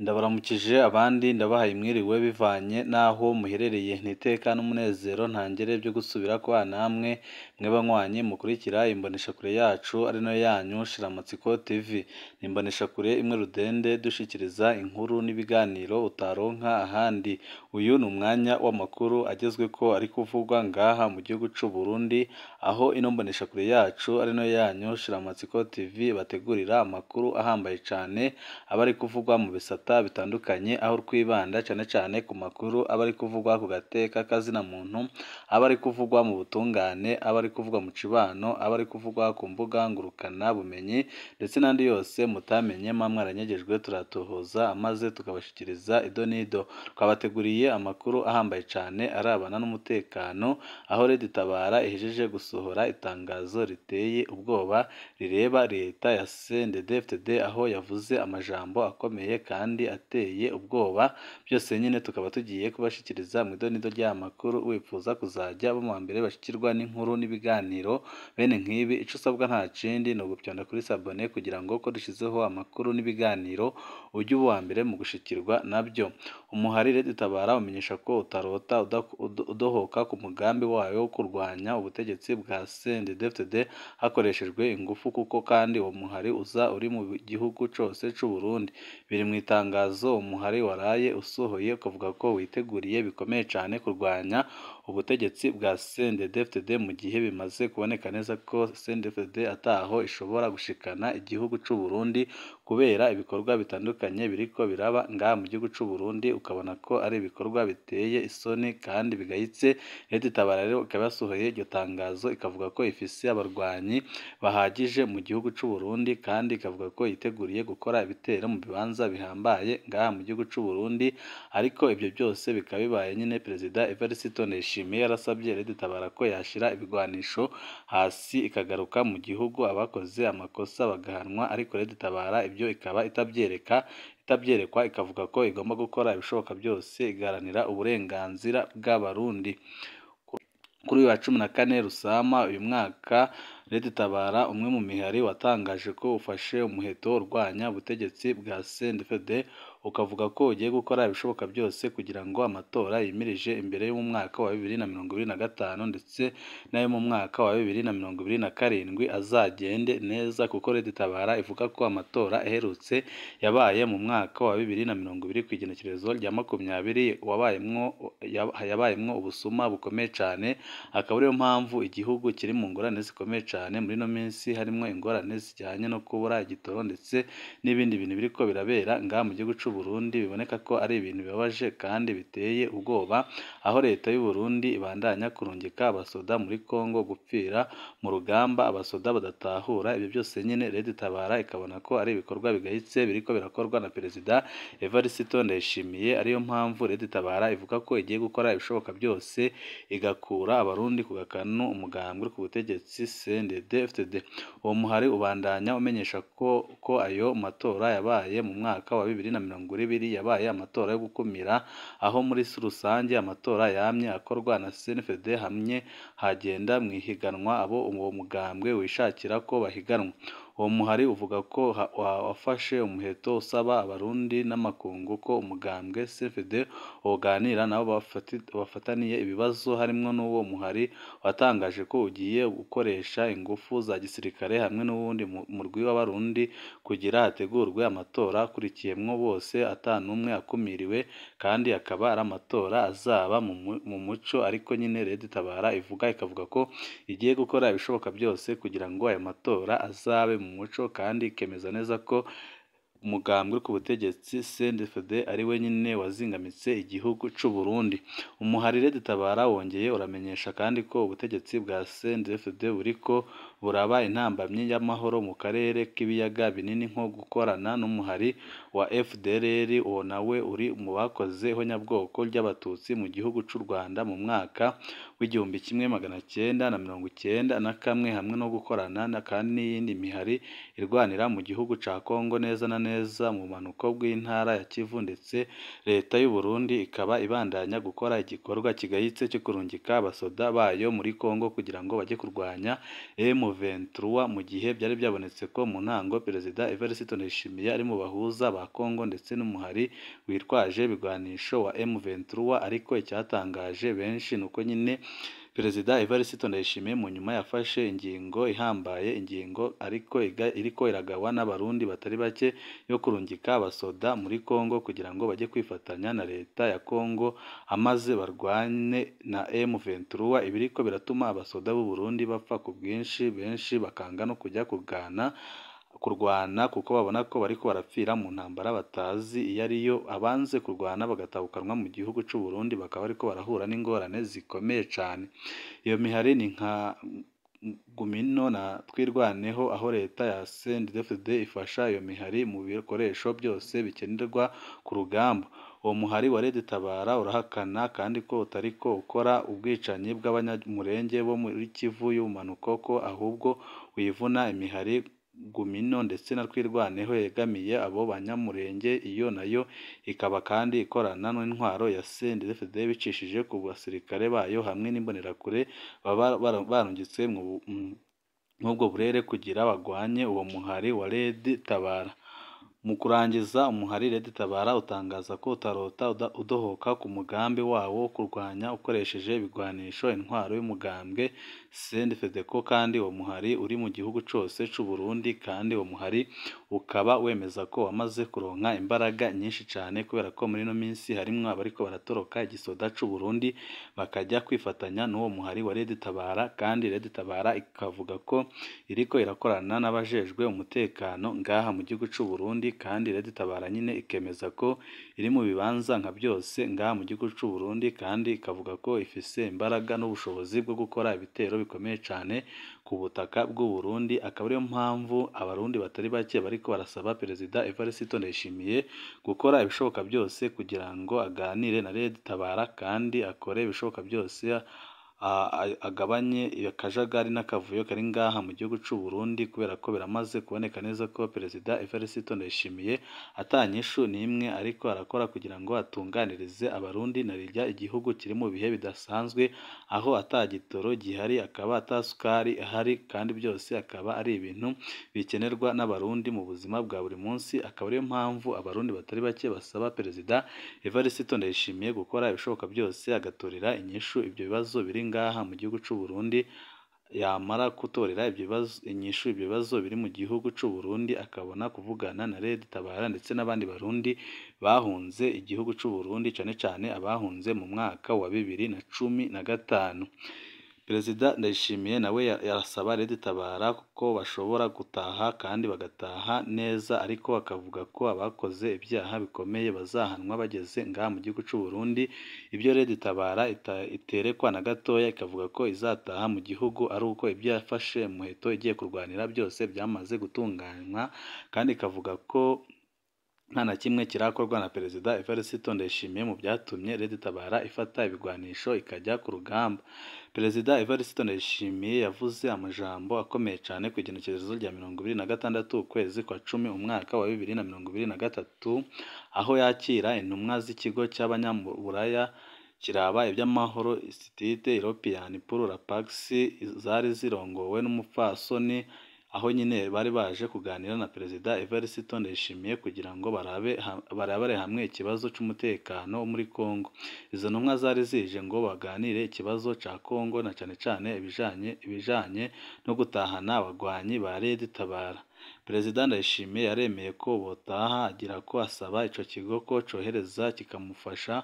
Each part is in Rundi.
Ndabaramukije abandi ndabahaye mwiriwe bivanye n'aho muherereye, nti iteka n'umunezero ntangere byo gusubira kubana namwe mwe banywanyi mukurikira imboneshakure yacu ari nayo yanyu Shiramatsiko TV. Ni imboneshakure imwe rudende dushikiriza inkuru n'ibiganiro utaronka ahandi. Uyu ni umwanya w'amakuru agezweko ari kuvugwa ngaha mu gihugu c'u Burundi, aho ino mboneshakure yacu ari nayo yanyu Shiramatsiko TV bategurira amakuru ahambaye cane aba ari kuvugwa mu bisata bitandukanye, aho twibanda cane cane ku makuru aba ari kuvugwa ku gateka k'azina muntu, aba ari kuvugwa mu butungane, aba ari kuvugwa mu cibano, aba ari kuvugwa ku mbuga ngurukana bumenyi ndetse n'andi yose mutamenye muba mwaranyegejwe turatohoza maze tukabashikiriza ido n'ido. Twabateguriye amakuru ahambaye cane arabana n'umutekano, aho Red Tabara ihejeje gusohora itangazo riteye ubwoba rireba leta ya CNDD-FDD, aho yavuze amajambo akomeye kandi ateye ubwoba. Byose nyine tukaba tugiye kubashikiriza mu ido n'ido ry'aya makuru, wifuza kuzajya aba mu mbere bashikirwa n'inkuru n'ibiganiro bene nk'ibi, ico usabwa nta kindi ni ugupyonda kuri sabone kugira ngo ko dushizeho amakuru n'ibiganiro ujye uba uwa mbere mu gushikirwa nabyo. Umuhari Red Tabara umenyesha ko utarota udohoka ku mugambi wayo wo kurwanya ubutegetsi bwa CNDD-FDD hakoreshejwe ingufu, kuko kandi uwo muhari uza uri mu gihugu cose c'u Burundi. Biri mu itangazo umuhari waraye usohoye ukavuga ko witeguriye bikomeye cane kurwanya ubutegetsi bwa CNDD-FDD mu gihe bimaze kuboneka neza ko CNDD-FDD ataho ishobora gushikana igihugu c'u Burundi kubera ibikorwa bitandukanye biriko biraba ngaha mu gihugu c'u Burundi, ukabona ko ari ibikorwa biteye isoni kandi bigayitse. Red Tabara rero ikaba yasohoye iryo tangazo ikavuga ko ifise abarwanyi bahagije mu gihugu c'u Burundi, kandi ikavuga ko yiteguriye gukora ibitero mu bibanza bihambaye ngaha mu gihugu c'u Burundi. Ariko ibyo byose bikaba bibaye nyine Perezida Evariste Ndayishimiye yarasabye Red Tabara ko yashira ibigwanisho hasi ikagaruka mu gihugu, abakoze amakosa bagahanwa, ariko Red Tabara ibyo ikaba itabyerekwa, ikavuga ko igomba gukora ibishoboka byose igaharanira uburenganzira bw'Abarundi. Kuri uyu wa 14 Rusama uyu mwaka, Red Tabara umwe mu mihari watangaje ko ufashe umuheto urwanya ubutegetsi bwa CNDD-FDD, ukavuga ko ugiye gukora ibishoboka byose kugira ngo amatora yimirije imbere yo mu mwaka wa 2025 ndetse n'ayo mu mwaka wa 2027 azagende neza, kuko Red Tabara ivuga ko amatora aherutse yabaye mu mwaka wa 2020 kw'igenekerezo rya 20 yabayemwo ubusuma bukomeye cane, akaba ariyo mpamvu igihugu kiri mu ngorane zikomeye cane muri ino minsi, harimwo ingorane zijyanye no kubura igitoro ndetse n'ibindi bintu biriko birabera ngaha mu gihugu c'u Burundi, biboneka ko ari ibintu bibabaje kandi biteye ubwoba, aho leta y'u Burundi ibandanya kurungika abasoda muri Kongo gupfira mu rugamba, abasoda badatahura. Ibyo byose nyine Red Tabara ikabona ko ari ibikorwa bigayitse biriko birakorwa na Perezida Evariste Ndayishimiye, ariyo mpamvu Red Tabara ivuga ko igiye gukora ibishoboka byose igakura Abarundi ku gakanu umugambwe uri ku butegetsi CNDD-FDD. Uwo muhari ubandanya umenyesha ko ayo matora yabaye mu mwaka wa 2020 yabaye amatora yo gukumira, aho muri rusange amatora yamye akorwa na CNDD-FDD hamwe hagenda mu ihiganwa abo uwo mugambwe wishakira ko bahiganwa. Uwo muhari uvuga ko wafashe umuheto usaba Abarundi n'amakungu ko umugambwe CNDD-FDD woganira nabo bafataniye ibibazo, harimwo n'uwo muhari watangaje ko ugiye gukoresha ingufu za gisirikare hamwe n'uwundi murwi w'Abarundi kugira hategurwe amatora akurikiyemwo bose ata n'umwe akumiriwe, kandi akaba ari amatora azaba mu muco. Ariko nyine Red Tabara ivuga ikavuga ko igiye gukora ibishoboka byose kugira ngo ayo matora azabe mu muco, kandi ikemeza neza ko umugambwe uri ku butegetsi CNDD-FDD ari we nyine wazingamitse igihugu c'u Burundi. Umuhari Red Tabara wongeye uramenyesha kandi ko ubutegetsi bwa CNDD-FDD buriko buraba intambamyi y'amahoro mu karere k'ibiyaga binini, nko gukorana n'umuhari wa FDLR, uwo nawe uri mu bakoze ihonyabwoko ry'Abatutsi mu gihugu c'u Rwanda mu mwaka w'1991 hamwe no gukorana na kandi n'iyindi mihari irwanira mu gihugu ca Kongo neza na neza mu bumanuko bw'intara ya Kivu, ndetse leta y'u Burundi ikaba ibandanya gukora igikorwa kigayitse cyo kurungika abasoda bayo muri Kongo kugira ngo bajye kurwanya M23, mu gihe byari byabonetse ko mu ntango Perezida Evariste Ndayishimiye ari mu bahuza ba Kongo ndetse n'umuhari witwaje ibigwanisho wa M23. Ariko icyatangaje benshi nuko nyine Perezida Evariste Ndayishimiye mu nyuma yafashe ingingo ihambaye, ingingo ariko iriko iragawa n'abarundi batari bake yo kurungika abasoda muri Kongo kugira ngo bajye kwifatanya na leta ya Kongo amaze barwane na M23. Ibiriko biratuma abasoda b'u Burundi bapfa ku bwinshi, benshi bakanga no kujya kurwana kuko babona ko bariko barapfira mu ntambara batazi iyo ariyo, abanze kurwana bagatahukanwa mu gihugu c'u Burundi bakaba bariko barahura n'ingorane zikomeye cane. Iyo mihari ni nka Gumino na Twirwaneho, aho leta ya CNDD-FDD ifasha iyo mihari mu bikoresho byose bikenerwa ku rugamba. Uwo muhari wa Red Tabara urahakana kandi ko utariko ukora ubwicanyi bw'abanyamurenge bo muri Kivu y'ubumanuko, ko ahubwo wivuna imihari Gumino ndetse na Twirwaneho yegamiye abo banyamurenge, iyo nayo ikaba kandi ikorana n'intwaro ya CNDD-FDD bicishije ku basirikare bayo hamwe n'imbonerakure baba barungitswe mw'ubwo burere kugira bagwanye uwo muhari wa Red Tabara. Mu kurangiza, umuhari Red Tabara utangaza ko utarota udohoka ku mugambi wawo wo kurwanya ukoresheje ibigwanisho intwaro y'umugambwe CNDD-FDD, ko kandi uwo muhari uri mu gihugu cose c'u Burundi, kandi uwo muhari ukaba wemeza ko wamaze kuronka imbaraga nyinshi cane kubera ko muri ino minsi harimwo abariko baratoroka igisoda c'u Burundi bakajya kwifatanya n'uwo muhari wa Red Tabara, kandi Red Tabara ikavuga ko iriko irakorana n'abajejwe umutekano ngaha mu gihugu c'u Burundi, kandi Red Tabara nyine ikemeza ko iri mu bibanza nka byose ngaha mu gihugu c'u Burundi, kandi ikavuga ko ifise imbaraga n'ubushobozi bwo gukora ibitero bikomeye cane ku butaka bw'u Burundi. Akaba ariyo mpamvu abarundi batari bake bariko barasaba Perezida Evariste Ndayishimiye gukora ibishoboka byose kugira ngo aganire na Red Tabara, kandi akore ibishoboka byose agabanye akajagari n'akavuyo kari ngaha mu gihugu c'u Burundi, kubera ko biramaze kuboneka neza ko Perezida Evariste Ndayishimiye atanyishu n'imwe ariko arakora kugira ngo atunganirize abarundi na rirya igihugu kiri mu bihe bidasanzwe, aho ata gitoro gihari, akaba ata sukari ihari, kandi byose akaba ari ibintu bikenerwa n'abarundi mu buzima bwa buri munsi. Akaba ariyo mpamvu abarundi batari bake basaba Perezida Evariste Ndayishimiye gukora ibishoboka byose agatorera inyishu ibyo bibazo biri ngaha mu gihugu c'u Burundi, yamara gutorera ibyo bibazo inyishu ibyo bibazo biri mu gihugu c'u Burundi akabona kuvugana na Red Tabara ndetse n'abandi barundi bahunze igihugu c'u Burundi, cane cane abahunze mu mwaka wa 2015. Perezida Ndayishimiye nawe yarasaba Red Tabara ko bashobora gutaha kandi bagataha neza, ariko akavuga ko abakoze ibyaha bikomeye bazahanwa bageze ngaha mu gihugu c'u Burundi. Ibyo Red Tabara iterekwa na gatoya, ikavuga ko izataha mu gihugu ari uko ibyo yafashe muheto igiye kurwanira byose byamaze gutunganywa, kandi ikavuga ko nta na kimwe kirakorwa na Perezida Evariste Ndayishimiye mu byatumye Red Tabara ifata ibigwanisho ikajya ku rugamba. Perezida Evariste Ndayishimiye yavuze amajambo akomeye cane ku igenekerezo rya 26 ukwezi kwa 10 umwaka wa 2023, aho yakira intumwa z'ikigo cy'abanyaburaya kiraba iby'amahoro Institute European pour la Paix, zari zirongowe n'umupfasoni, aho nyine bari baje kuganira na Perezida Evariste Ndayishimiye kugira ngo barabare hamwe ikibazo c'umutekano muri Kongo. Izo ntumwa zari zije ngo baganire ikibazo ca Kongo na cane cane ibijanye no gutahana abagwanyi ba Red Tabara. Perezida Ndayishimiye yaremeye ko botaha, agira ko asaba ico kigo ko cohereza kikamufasha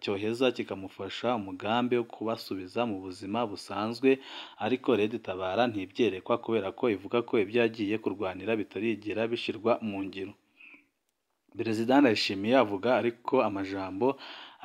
cyoheza kikamufasha umugambi wo kubasubiza mu buzima busanzwe, ariko Red Tabara ntibyerekwa kubera ko ivuga ko ibyo yagiye kurwanira bitarigera bishirwa mu ngiro. Perezida Ndayishimiye avuga ariko amajambo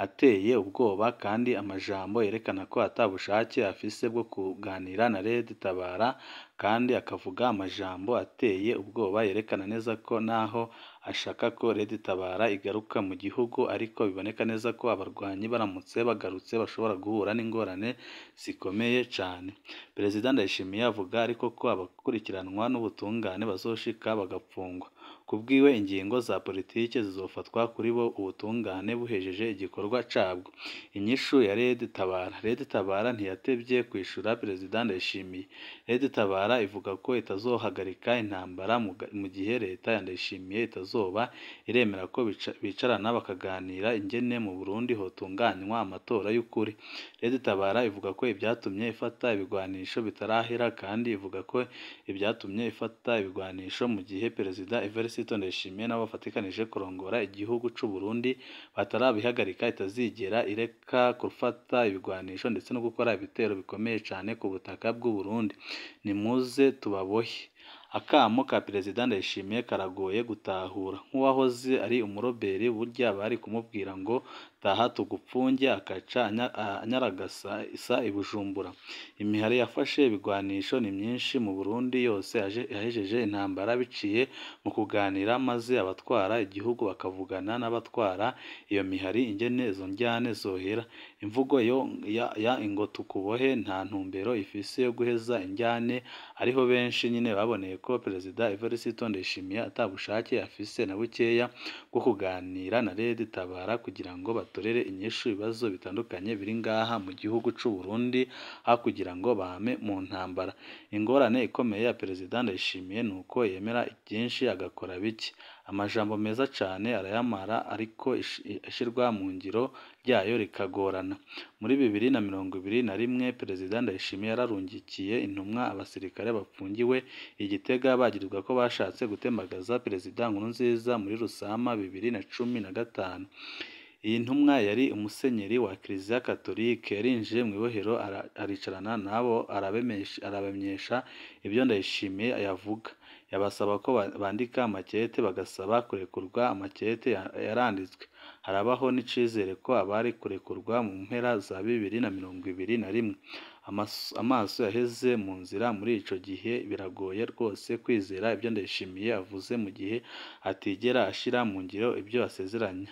ateye ubwoba kandi amajambo yerekana ko ata bushake afise bwo kuganira na Red Tabara, kandi akavuga amajambo ateye ubwoba yerekana neza ko naho ashaka ko Red Tabara igaruka mu gihugu, ariko biboneka neza ko abarwanyi baramutse bagarutse bashobora guhura n'ingorane zikomeye cane. Perezida Ndayishimiye avuga ariko ko abakurikiranwa n'ubutungane bazoshika bagapfungwa. Kubwiwe ingingo za politike zizofatwa kuri bo ubutungane buhejeje igikorwa cabwo. Inyishu ya Red Tabara. Red Tabara ntiyatevye kwishura Perezida Ndayishimiye. Red Tabara ivuga ko itazohagarika intambara mu gihe leta ya Ndayishimiye itazoba iremera ko bicarana bakaganira ingene mu Burundi hotunganywa amatora y'ukuri. Red Tabara ivuga ko ibyatumye ifata ibigwanisho bitarahera, kandi ivuga ko ibyatumye ifata ibigwanisho mu gihe Perezida Evariste Ndayishimiye n'abo bafatikanije kurongora igihugu c'u Burundi batarabihagarika, itazigera ireka gufata ibigwanisho ndetse no gukora ibitero bikomeye cane ku butaka bw'u Burundi. Nimuze tubabohe. Akamo ka Perezida Ndayishimiye karagoye gutahura. Nk'uwahoze ari umuroberi, burya bari kumubwira ngo taha tugupfunge, akaca anyaragasa i Bujumbura. Imihari yafashe ibigwanisho ni myinshi mu Burundi yose yahejeje intambara biciye mu kuganira, maze abatwara igihugu bakavugana n'abatwara iyo mihari ingene izo ndyane zohera. Imvugo ya ngo tukubohe nta ntumbero ifise yo guheza indyane, ariho benshi nyine baboneye ko Perezida Evariste Ndayishimiye ata bushake afise na bukeya bwo kuganira na Red Tabara kugira ngo batorere inyishu ibibazo bitandukanye biri ngaha mu gihugu c'u Burundi, aho kugira ngo bame mu ntambara. Ingorane ikomeye ya Perezida Ndayishimiye ni uko yemera byinshi agakora bike. Amajambo meza cane arayamara, ariko ishirwa mu ngiro ryayo rikagorana. Muri 2021 Perezida Ndayishimiye yararungikiye intumwa abasirikare bapfungiwe i Gitega bagirizwa ko bashatse gutembagaza Perezida Nkurunziza muri Rusama 2015. Iyi ntumwa yari umusenyeri wa Kiliziya Katolike, yarinjiye mw'ibohero aricarana nabo arabamenyesha ibyo Ndayishimiye yavuga. Yabasaba ko bandika amakete bagasaba kurekurwa, amakete yaranditswe. Harabaho n'icizere ko abari kurekurwa mu mpera za 2021. Amaso yaheze mu nzira muri ico gihe. Biragoye rwose kwizera ibyo Ndayishimiye avuze mu gihe atigera ashira mu ngiro ibyo asezeranya,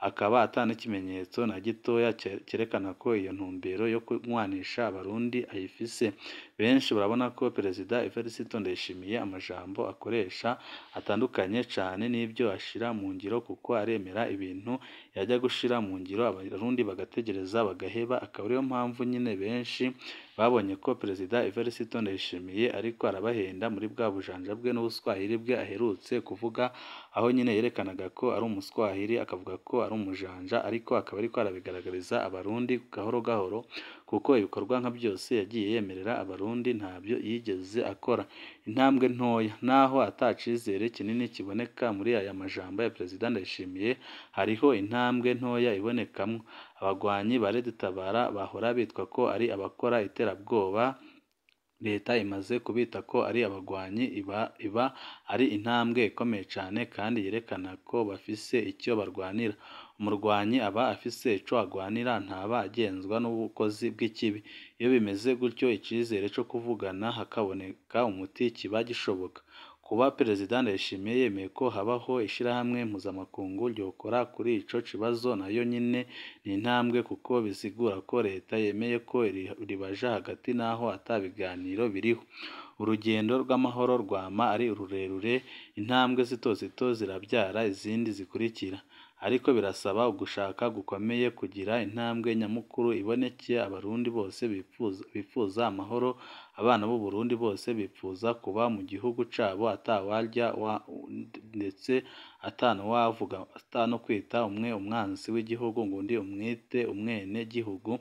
akaba ata n'ikimenyetso na gitoya cyerekana ko iyo ntumbero yo kunywanisha Abarundi ayifise. Benshi barabona ko Perezida Evariste Ndayishimiye amajambo akoresha atandukanye cane n'ibyo ashira mu ngiro, kuko aremera ibintu yajya gushira mu ngiro Abarundi bagategereza bagaheba. Akaba ariyo mpamvu nyine benshi babonye ko Perezida Evariste Ndayishimiye ariko arabahenda muri bwa bujanja bwe n'ubuswahili bwe aherutse kuvuga, aho nyine yerekanaga ko ari umuswahili akavuga ko ari umujanja, ariko akaba ariko arabigaragariza Abarundi gahoro gahoro, kuko ibikorwa nka byose yagiye yemerera Abarundi ntabyo yigeze akora. Intambwe ntoya, naho ata cizere kinini kiboneka muri aya majambo ya Perezida Ndayishimiye, hariho intambwe ntoya ibonekamwo. Abagwanyi ba Red Tabara bahora bitwa ko ari abakora iterabwoba, leta imaze kubita ko ari abagwanyi, iba ari intambwe ikomeye cane kandi yerekana ko bafise icyo barwanira. Umurwanyi aba afise ico agwanira, ntaba agenzwa n'ubukozi bw'ikibi. Iyo bimeze gutyo, icizere co kuvugana hakaboneka umuti kiba gishoboka. Kuba Perezida Ndayishimiye yemeye ko habaho ishirahamwe mpuzamakungu ryokora kuri ico kibazo nayo nyene ni intambwe, kuko bisigura ko leta yemeye ko ribaja hagati naho ata biganiro biriho. Urugendo rw'amahoro rwama ari rurerure, intambwe zito zito zirabyara izindi zikurikira. Ariko birasaba ugushaka gukomeye kugira intambwe nyamukuru iboneke. Abarundi bose bifuza amahoro, abana b'u Burundi bose bifuza kuba mu gihugu cabo atawarya ndetse atanawavuga atano kwita umwe umwansi w'igihugu ngo undi umwite umwene gihugu,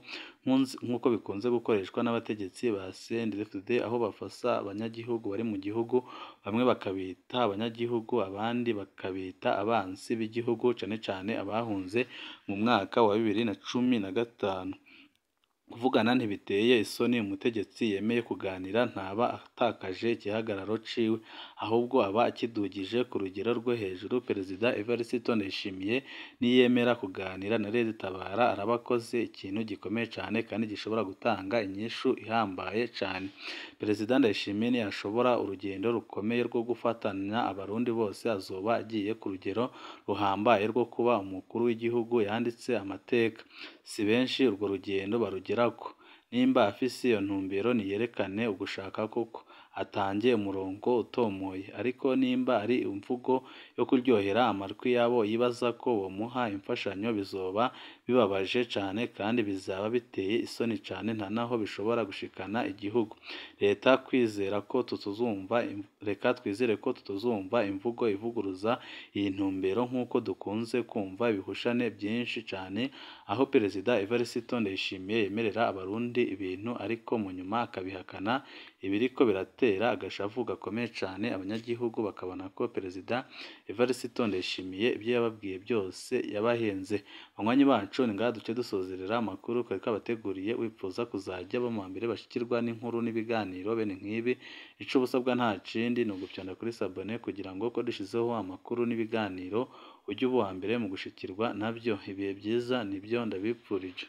nk'uko bikunze gukoreshwa n'abategetsi ba CNDD-FDD, aho bafasa abanyagihugu bari mu gihugu, bamwe bakabita abanyagihugu abandi bakabita abansi b'igihugu, cane cane abahunze mu mwaka wa 2015. Kuvugana ntibiteye isoni, umutegetsi yemeye kuganira ntaba atakaje igihagararo ciwe, ahubwo aba akidugije ku rugero rwo hejuru. Perezida Evariste Ndayishimiye niyemera kuganira na Red Tabara araba akoze ikintu gikomeye cane kandi gishobora gutanga inyishu ihambaye cane. Perezida Ndayishimiye niyashobora urugendo rukomeye rwo gufatanya abarundi bose, azoba agiye ku rugero ruhambaye rwo kuba umukuru w'igihugu yanditse amateka. Si benshi urwo rugendo barugerako. Nimba afise iyo ntumbero niyerekane ugushaka koko, atange umurongo utomoye. Ariko nimba ari imvugo yo kuryohera amatwi y'abo yibaza ko bomuha imfashanyo, bizoba bibabaje cane kandi bizaba biteye isoni cane, nta naho bishobora gushikana igihugu. Leta kwizera ko tutazumva, reka twizere ko tutazumva imvugo ivuguruza iyi ntumbero nk'uko dukunze kumva ibihushane byinshi cane, aho Perezida Evariste Ndayishimiye yemerera abarundi ibintu ariko mu nyuma akabihakana, ibiriko biratera agashavu gakomeye cane abanyagihugu bakabona ko Perezida Evariste Ndayishimiye ibyo yababwiye byose yabahenze. Banywanyi bacu, ni ngaha duce dusozerera amakuru twari twabateguriye. Wipfuza kuzajya aba mu mbere bashikirwa n'inkuru n'ibiganiro bene nk'ibi, ico ubusabwa nta kindi ni ugupyonda kuri sabone kugira ngo ko dushizeho amakuru n'ibiganiro ujye uba uwa mbere mu gushikirwa nabyo. Ibihe byiza nibyo ndabipfurije.